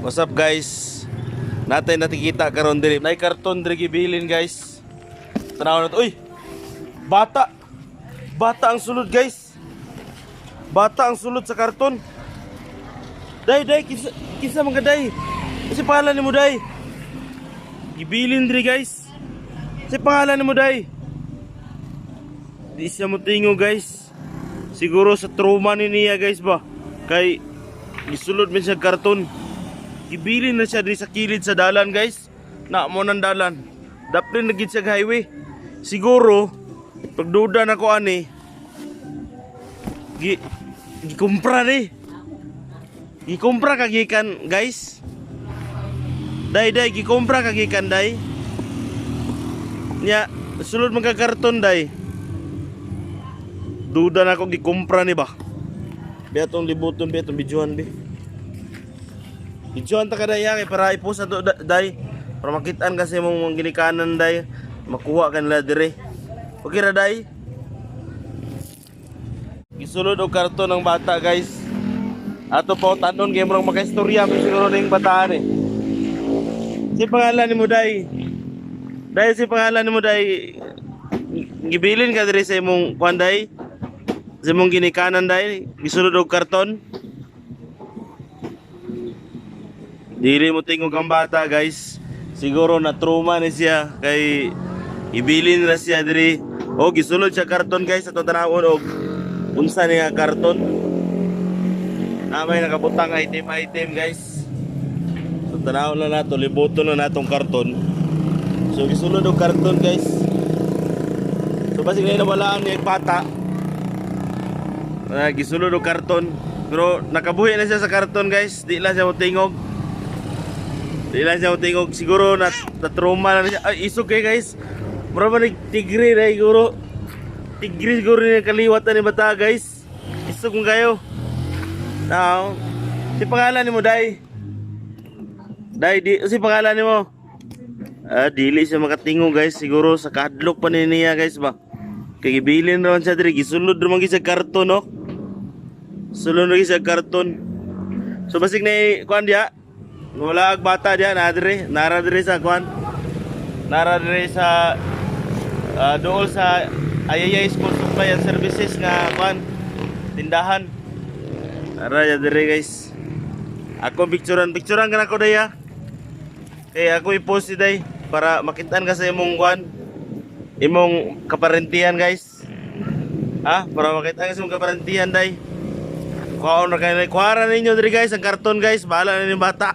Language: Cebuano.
What's up, guys? Natay nakikita karon diri. Nay karton diri gibilin, guys. Tanaw na to. Uy! Bata! Bata ang sulod, guys. Bata ang sulod sa karton. Day, day, kinsa, kinsa man ka, day? Kasi pangalan nimo, day? Gibilin diri, guys. Kasi pangalan nimo, day? Di siya mo tingo, guys. Siguro sa trauma ni niya, guys, ba. Kay gisulod man siya karton. Gibilin na siya diri sa kilid sa dalan, guys. Na mo nang dalan. Daplin na gid siya highway. Siguro pagduda na ko ani gikumpra ni. Gikumpra ka gikan, guys. Day, day, gikumpra ka gikan, day. Nya, sulod man ka karton, day. Duda na ako gikumpra ni ba. Biya tong libuton, biya tong bidyuhan, bi. Bidyuhan ta ka, day, kay para i-post ato, day. Para makitaan kasi mong mga ginikanan, day. Makuha ka nila dire. Okay ra, day. Gisulod og karton ng bata, guys. Ato po tanon kay murag makaistorya mi siguro ning bataan eh. Si pangalan nimo, day? Day, si pangalan nimo, day? Gibilin ka diri sa imong kuan, day? Sa imong ginikanan, day, gisulod og karton. Dili mo tingog ang bata, guys. Siguro na trauma ni siya kay ibilin ra siya diri. O gisulod siya karton, guys, ato tanawon og unsa niya karton. Na may nakabutang item item, guys. So tanawon na nato, libuton na natong karton. So gisulod og karton, guys. So basig na nawalaan niya bata. Ah, gisulod og karton. Pero nakabuhi na siya sa karton, guys. Di lang siya motingog. Di lang siya motingog. Siguro na, na trauma na siya. Ay, isog kay, guys. Mura ba nag tigre na siguro. Tigre siguro niya kaliwat na ni bata, guys. Isog mo kayo. Now, si pangalan nimo, day? Day, di si pangalan nimo? Ah, dili siya makatingog, guys. Siguro sa kadlok pa ni niya, guys, ba. Kay gibilin raman siya diri, gisulod raman gyud sa karton, no. Sulod ra gyud sa karton. So basig na kuan diya. Wala ag bata diya na diri, nara diri sa kuan. Nara diri sa dool sa Ayayay School Supply and Services nga kuan tindahan. Nara ya diri, guys. Ako picturean, picturean ka nako, day, ah. Kaya ako i-post si day para makitaan ka sa imong kuan, imong kaparentihan, guys. Ha? Para makitaan ka sa imong kaparentihan, day. Kuhaon na kayo. Kuhara ninyo diri, guys, ang karton, guys. Bahala na yung bata.